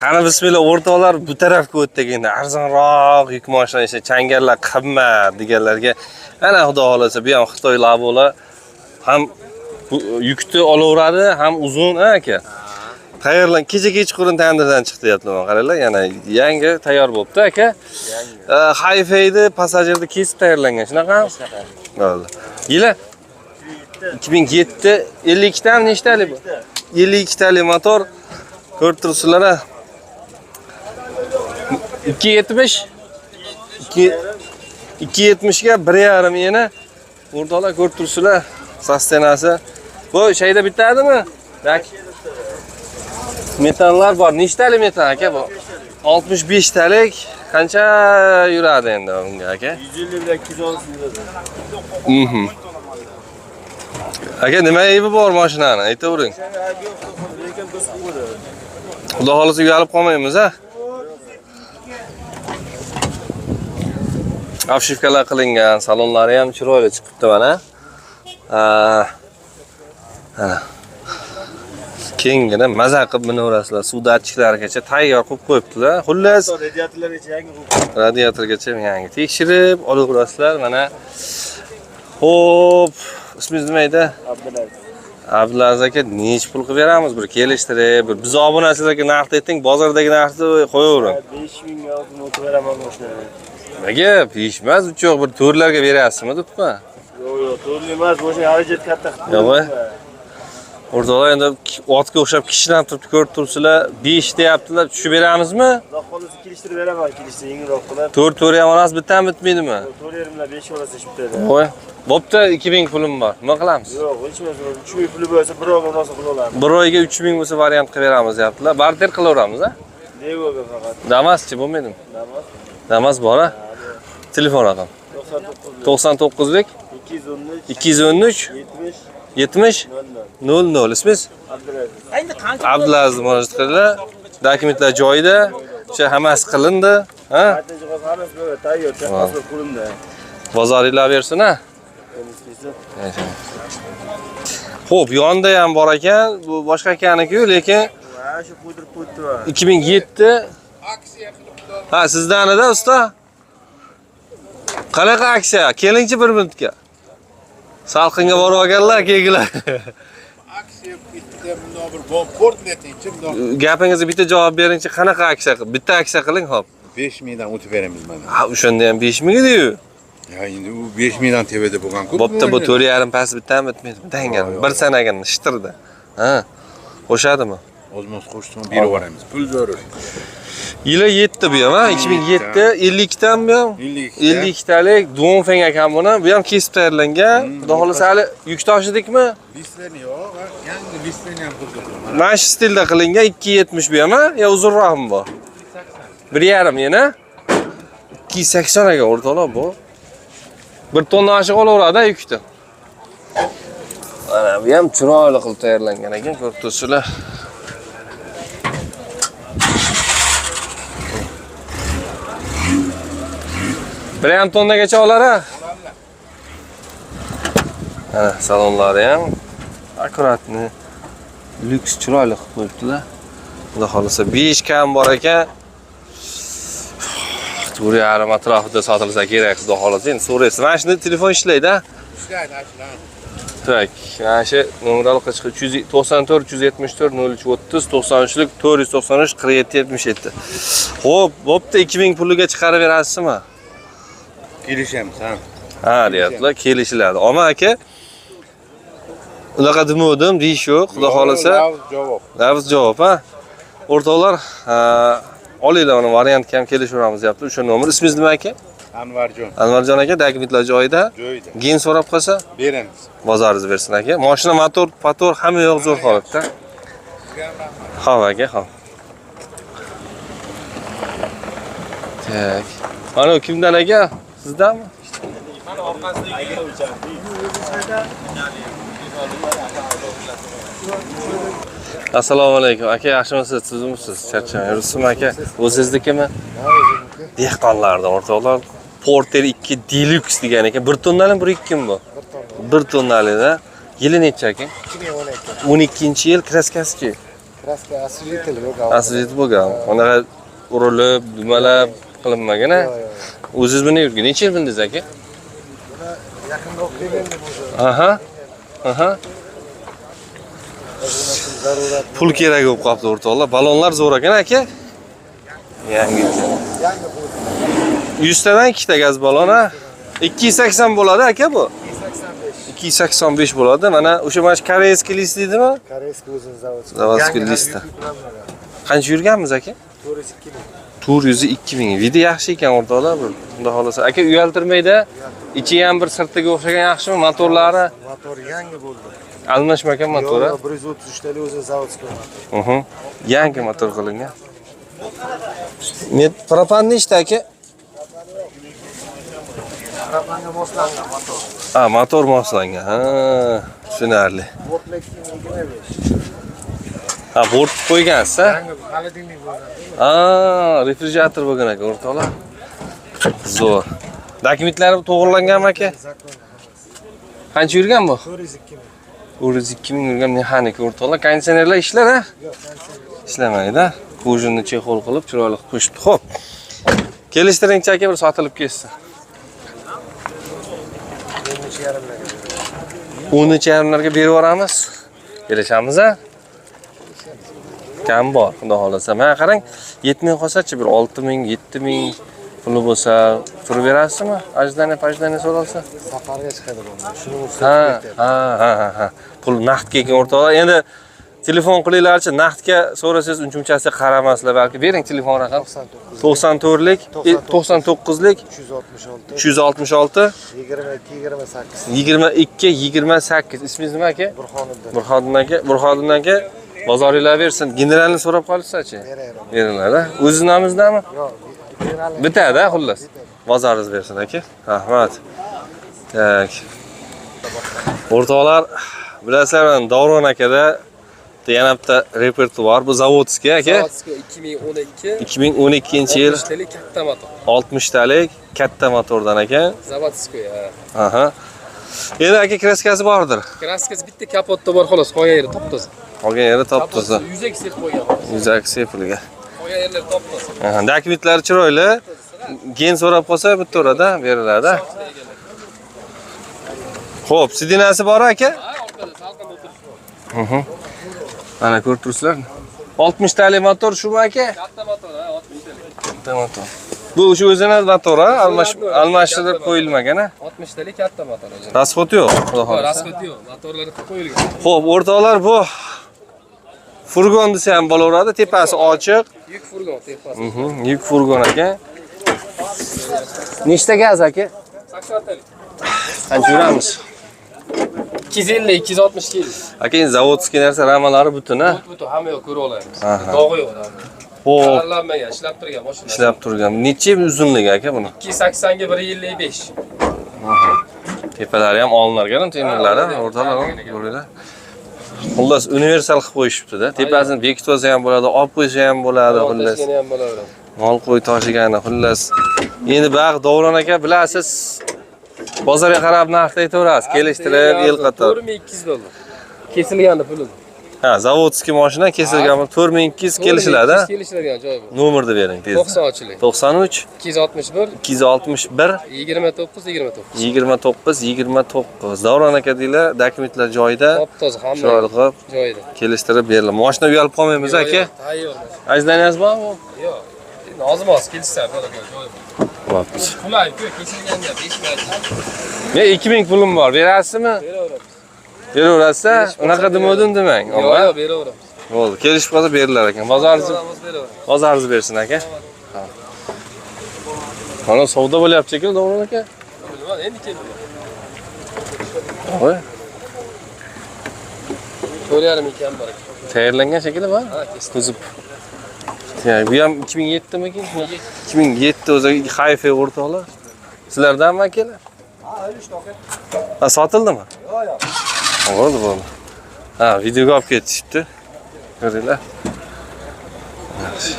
Qani bismillah o'rtoqlar, bu tarafga o'tdik endi. Arzonroq yuk mashina esa changallar qimmat deganlarga ana xudo xolasa bu ham Xitoy Lavola ham yukni olaveradi, ham uzun ha aka. Tayyorlan kecha kechqurun tandirdan chiqdi deyaptilar. Qaranglar, yana yangi tayyor bo'libdi aka. Hi-Fi'ni passajirni kesib tayyorlangan, shunaqami? Bo'ldi. Yili 2007 52 tami nechtalik bu? 52 talik motor. Ko'rib turibsizlar a. 2.70 2.70 ga 1.5 yana. O'rtoqlar ko'rib turibsizlar, sostenasi. Bu shayda bitadimi? Dak. Metanlar bor. Nechtalik metan aka bu? 65 talik. Qancha yuradi endi unga aka? 150 bilan 210 yuradi. Mhm. Aka nima aybi bor mashinani? Aytavering. Lekin biz qo'yadi. Xudo xolasa uyalib qolmaymiz a. Обшивkalar qilingan, salonlari ham chiroyli chiqibdi mana. Ana. Kengina maza qilib minaverasizlar. Suv datchiklarigacha tayyor qilib qo'yibdilar. Xullas, Radiatorlargacha yangi qo'yib. Radiatorgacha yangi tekshirib olaverasizlar mana. Xo'p, ismingiz nima edi? Abdulaziz. Abdulaziz aka, nechi pul qilib beramiz? Bir kelishtirib, bir biz obunachilarga narxni ayting, bozordagi narxni qo'yavering. 5000 ga oltin o'tib beraman mashinani. Nimaga? 5 emas, 3 yo'q, bir 4larga berasizmi debmi? Yo'q, yo'q, to'g'ri emas, mashina xarajat katta qilib. Yo'q, o'rtoqlar endi otga o'xshab kishnab turibdi, ko'rib turibsizlar. 5 deyaptilar, tushib beramizmi? Xudo xolasa kelishtirib beraman, kelishsa yengilroq qilib. 4 4 ham olasiz, bittami bitmaydimi? 4,5 bilan 5 olasiz ish bitadi. Qo'y. Bo'pti, 2000 pulim bor. Nima qilamiz? Yo'q, hech narsa yo'q. 3000 puli bo'lsa, bir oyga rosa qila olamiz. Bir oyga 3000 bo'lsa variant qilib beramiz deyaptilar. Barter qilaveramiz, a? Levoga faqat. Damaschi bo'lmaydimi? Damas. Damas bor, a? Telefon raqam 99 99lik 213 213 70 70 00. 00. Ismingiz? Abdulaziz. Abdulaziz murojaat qilinglar. Dokumentlar joyida, o'sha hammasi qilindi, ha? Qayta jihaz hammasi bo'ladi, tayyor, chaqasi qo'limda. Bozoringlar bersin, ha? Xo'p, yonda ham bor ekan, bu boshqa akaniki-yu, lekin Ha, shu qo'ydirib qo'yibdi. 2007 Ha, sizdanida usta? Qanaqa aksiya? Kelingchi bir minutga. Salqinga borib olganlar, kelgilar. Aksiya bitta bundoq bir portletingchi bundoq Gapingizga bitta javob beringchi, qanaqa aksiya? Bitta aksiya qiling, xo'p. 5000 dan o'tib beramiz mana. Ha, o'shanda ham 5000 edi-yu. Ya endi u 5000 dan tevada bo'lgan ku. Bo'pti, bu 4.5 past bittami bitmaydi. Dangal, bir sanagan shitirdi. Ha. Qo'shadimi? Ozmoz qo'shsin berib yuboramiz. Pul zarur. Yili 7 bu ham, ha? 2007, 52 tami bu ham? 52. 52 talik Dongfeng ekan buni. Bu ham kesib tayyorlangan. Xudo xolasa hali yuk toshidikmi? Listlarni yo'q, ha, yangi listlarni ham qildik. Mana shu stilda qilingan 2.70 bu ham, ha? Yo uzunroqmi bu? 1.5 yana. 2.80 ekan o'rtoqlar bu. 1 tonna oshiq olaveradi yukni. Mana bu ham chiroyli qilib tayyorlangan ekan, ko'rib turibsizlar. Bir yarim tonnagacha olar ha? Mana salonlari ham akkuratni lyuks chiroyli qilib qo'yibdilar. Xudo xolasa 5 kam bor ekan. 4.5 atrofida sotilsa kerak, xudo xolasa. Endi so'raysiz. Mana shunda telefon ishlaydi, ha? Ishlaydi, ishlaydi. Tak, mana shu nomerali qichqi 394 374 03 30 93lik 493 47 77. Xo'p, bo'pti, 2000 puliga chiqarib berasizmi? Kelishamiz, ha. Ha, deyaptilar, kelishiladi. Oma aka, unaqa demovdim, deyish yo'q, xudo xolasa. Lafz javob. Lafz javob, ha? O'rtoqlar, olinglar uni variantga ham kelishaveramiz deyapti. O'sha nomer. Ismingiz nima aka? Anvarjon Anvarjon aka, dokumentlar joyida. joyida. Gen so'rab qolsa, Beramiz. bozoringiz bersin aka. Mashina, motor, pator hamma yo'q zo'r holatda. Sizga ham rahmat. Xo'p aka, xo'p. Tak. Mana kimdan aka? Sizdanmi? Assalomu alaykum. Aka, yaxshimisiz? Tuzukmisiz? Charchamay yuribsizmi aka? O'zingiznikimi? Dehqonlarda o'rtoqlar Porter 2 Deluxe degan ekan. 1 tonnalik, 1.2 mi bu? 1 tonnalik-da. Yili necha aka? 2012. 12-yil kraskasi-chi? Kraska освежитель yo'q. Освежитель bo'lgan. Unaqa urilib, dumalab qilinmagan a? Yo'q, yo'q. O'zingiz buni yurgan. Necha yil bindingiz aka? Buni yaqinda olib kelgandim o'zi. Aha. Aha. Zarurat. Pul kerak bo'lib qolibdi o'rtoqlar. Balonlar zo'r ekan aka. Yangi. Yangi pul. 100 tadan ikkita gaz balon a? 280 bo'ladi aka bu. 285. 285 bo'ladi. Mana o'sha mana shu koreyskiy list deydimi? Koreyskiy o'zini zavodskiy. Zavodskiy lista. Qancha yurganmiz aka? 402 ming. 402 ming. Vidi yaxshi ekan o'rtoqlar bu. Xudo xolasa. Aka uyaltirmaydi. Ichi ham bir sirtiga o'xshagan yaxshimi? Motorlari Motor yangi bo'ldi. almashmagan motori. Yo'q, 133 talik o'zini zavodskiy motor. Yangi motor qilingan. Met propan nechta aka? Propanga moslangan motor. Ha, motor moslangan. Ha, tushunarli. Bortlik 25. Ha, bort qo'ygansiz, ha? Yangi холодильник bo'lgan. Ha, refrigerator bo'lgan ekan o'rtoqlar. Zo'r. Dokumentlari to'g'rilanganmi aka? Zakon. Qancha yurgan bu? 402 ming. 402 ming yurgan mexanik o'rtoqlar. Konditsionerlar ishlar, ha? Yo'q, konditsioner. Ishlamaydi. Kojini chexol qilib, chiroyli qilib qo'yishibdi. Xo'p. Kelishtiringchi aka, bir sotilib ketsin. 13,5larga. 13,5larga berib yuboramiz. Kelishamiz, a? Kam bor, xudo xolasa. Mana qarang, 7 ming qolsa-chi, bir 6 ming, 7 ming puli bo'lsa, turib berasizmi? Ajdani, pajdani so'ralsa. Safarga chiqadi bu. Shuni Ha, ha, ha, ha, ha. Pul naqdga ekan o'rtoqlar. Endi telefon qilinglarchi, naqdga so'rasangiz uncha-munchasiga qaramaslar balki. Bering telefon raqam. 99 94lik, 99lik 366 366 22 28. 22 28. Ismingiz nima aka? Burxoniddin. Burxoniddin aka, Burxoniddin aka, bozoringlar bersin. Generalni so'rab qolishsa-chi? Berayman. Beriladi. O'ziz nomizdami? Yo'q, general. Bitadi, xullas. Bozoringiz bersin aka. Rahmat. Так. O'rtoqlar, bilasizlar, Davron akada yana bitta repertuar, bu заводской aka. Заводской 2012. 2012-yil. 60 talik katta motor. 60 talik katta motordan ekan. Заводской, ha. Aha. Endi aka kraskasi bordir. Kraskasi bitta kapotda bor xolos, qolgan yeri top-toza. Qolgan yeri top-toza. Yuzak sepib qo'ygan xolos. Yuzaki sepilgan. Qolgan yerlar top-toza. Aha, dokumentlari chiroyli. Gen so'rab qolsa bittaveradi, beriladi. Xo'p, сиденье si bor aka? Ha, orqada salqin o'tirish bor. Mana ko'rib turibsizlar. 60 talik motor shumi aka? Katta motor, ha, 60 talik. Katta motor. Bu o'sha o'zini motori, almashtirib qo'yilmagan, ha? 60 talik katta motor o'zi. Расход yo'q, xudo xohlasa. Расход yo'q, motorlari qilib qo'yilgan. Xo'p, o'rtoqlar, bu furgon desa ham bo'laveradi, tepasi ochiq. Yuk furgon tepasi. Yuk furgon ekan. Nechta gaz aka? 80 talik. Qancha yuramiz? 250, 260 kilo. Aka, endi заводской narsa, ramalari butun, ha? Butun hamma yoq ko'ra olamiz. Aha. Dog'i yo'q hamma. Xo'p, Zararlanmagan, ishlab turgan mashina. Ishlab turgan. Necha uzunligi aka buni? 280 ga 1.55. Tepalari ham olinar ekan, temirlari, o'rtalar, ko'ringlar. Xullas, universal qilib qo'yishibdi-da. Tepasini bekitib olsa ham bo'ladi, olib qo'ysa ham bo'ladi, xullas. Tashgani ham bo'laveradi. Mol qo'y toshigani, xullas. Endi bag' Davron aka bilasiz, bozorga qarab narxni aytaverasiz, kelishtirib, el qator. 4200 dollar. Kesilgani puli. Ha, заводской mashina kesilgan 4200 kelishiladi. Kelishiladigan joy bu. Nomerni bering tez. 93lik. 93 261 261 29 29. 29 29. Davron aka deylar, dokumentlar joyida, Top toza hamma chiroyli qilib joyida. Kelishtirib beriladi. Mashina uyalib qolmaymiz aka. Yo'q, tayyor. Ajdaniyasi bormi? Yo'q. Endi hozir hozir kelishsa bo'ladi, joy bor. Bo'pti. Qulay-ku, kesilganda 5 ming. Men 2000 pulim bor, berasizmi? Beraveramiz. Beraverasiz? Unaqa demovdim demang. Yo'q, yo'q, beraveramiz. Bo'ldi, kelishib qolsa berilar ekan. Bozoringizni Beraveramiz, beraveramiz. bozoringizni bersin aka. Ha. Mana savdo bo'lyapti ekan, Davron aka. Bilmadim, endi keldim. Voy, 4,5 ming kam bor ekan. Tayyorlangan shekilli bor. Ha, kesdim. Kuzib. Ya, bu ham 2007 mikin? 2007 o'zi Hi-Fi o'rtoqlar. Sizlardanmi akalar? Ha, sotildimi? Yo'q, yo'q. Bo'ldi, bo'ldi. Ha, videoga olib ketishibdi. Ko'ringlar. Yaxshi.